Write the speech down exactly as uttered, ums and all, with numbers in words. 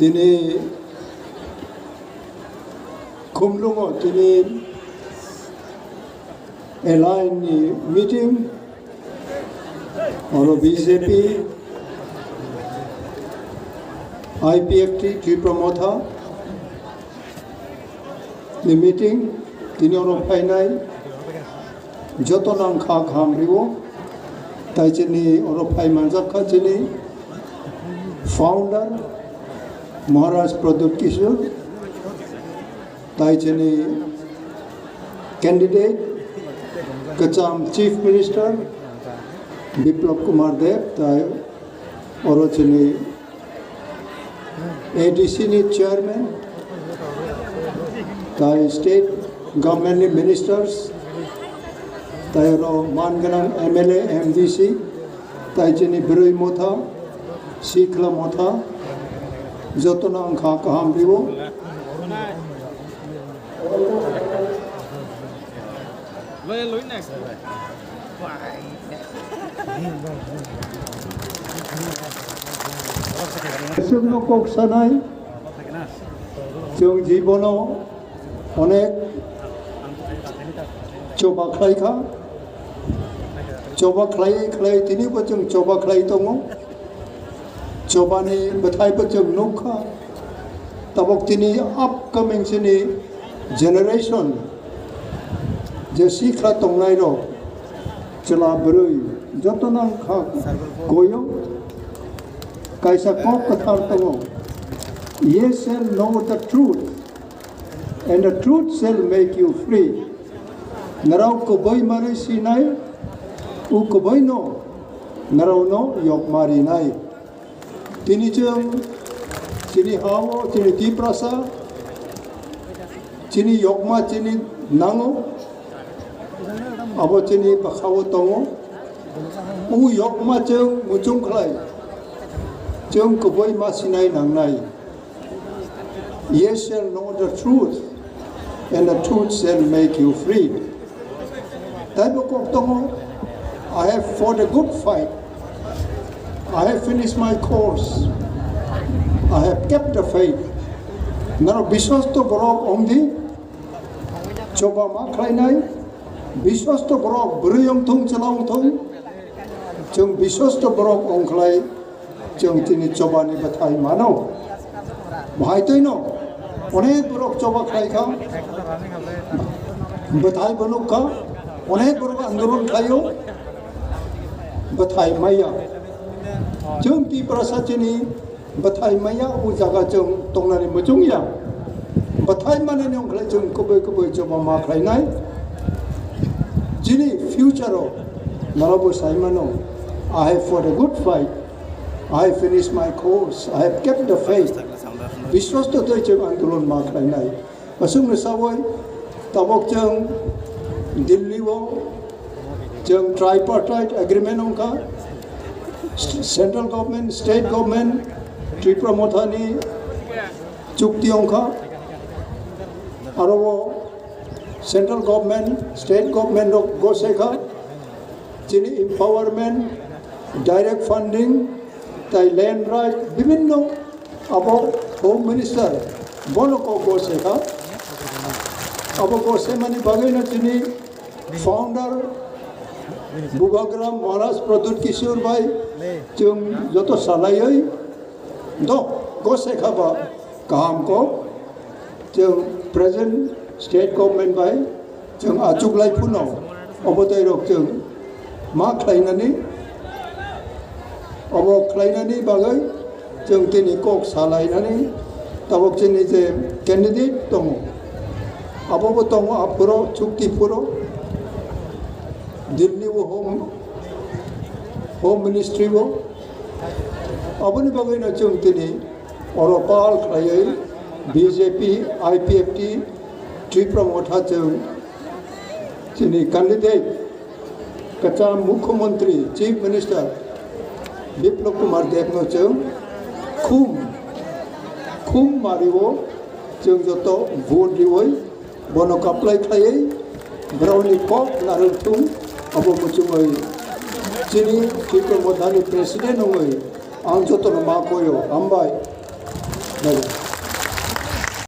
Tini Khumlungo tini Alliance ni meeting, oro B J P, I P F T, Tipra Motha ni meeting, tini oro phainai joto nang kha kaham rio. Tai chini oro phai manjak kha chini founder Maharaj Pradyut Kishore, tai chini candidate kwcham Chief Minister Biplab Kumar Deb, tai oro chini A D C ni chairman, tai state government ni ministers, tai oro man gwnang M L A, M D C, tai chini Brwi Motha, Sikla Motha, jotono ang kha kaham rio. Chwngno kok sanai, chwng jibono onek choba khlai kha, choba khlai khlai tini bo chwng choba khlai tongo, chobani bwthai bo chwng nuk kha, tabok tini upcoming chini generation, je sikla tongnai rok, chwla bwrwi, joto nang kha koyo, kaisa kok kwthar tongo, "Ye shall know the truth, and the truth shall make you free." Nrao kwbwi manwi sinai, u kwbwi no nrao no yokma rinai. Tini chwng chini ha-o, chini Tiprasa, chini yokma chini nango, abo chini bwkha-o tongo. O yokma chwng muchung khlai, chwng kwbwi ma sinai nangnai. "Ye shall know the truth, and the truth shall make you free." Taibo kok tongo, "I have fought a good fight. I have finished my course. I have kept the faith." Nrao biswasto borok ongdi, choba ma khlainai, biswasto borok bwrwi ongthung, chwla ongthung, chwng biswasto borok ongkhlai. Chwng tini chobani bwthai mano. Bahai twi no onek borok choba khlai kha, bwthai bo nuk kha, onek borok andolon khlaio, bwthai maya. Chwng Tiprasa chini bwthai maya, o jaga chwng tongnani muchung ya. Bwthai manani wngkhlai chwng kubui kubui choba ma khlainai. Chini future o norokbo sai mano, "I have fought a good fight. I have finished my course. I have kept the faith." Biswas to tei chwng andolon ma khlainai. Aswkno sawi tabok chwng Delhi o chwng tripartite agreement wngkha. St-, central government, state government, Tipra Mothani chukti wngkha. Aro o central government, state government rok gose kha. Chini empowerment, direct funding, tai land right, bibhinno abo Home Minister bono kok gose kha. Abo gose mani bagwi no chini founder Bubagram Maharaj Pradyut Kishore bai chwng joto salaiwi do gose kha ba kaham kok. Chwng present state government bai chwng achuklai phano obo tei rok chwng ma khlainani, obo khlainani bagwi chwng tini kok salainani tabok chini je candidate tongo, abo bo tongo aphuro chukti phuro Delhi o home, home ministry o, aboni bagwi no chwng tini oro pal khlaiwi B J P, I P F T, Tipra Motha chwng chini candidate kwcham Mukhyamantri, Chief Minister Biplab Kumar Deb no chwng khum, khum mario chwng joto vote riwi bono kaplai khlaiwi, borokni kok narwk thung, abo muchungwi chini Tipra Mothani president wngwi ang jotono ma koyo, hambai. Nogo.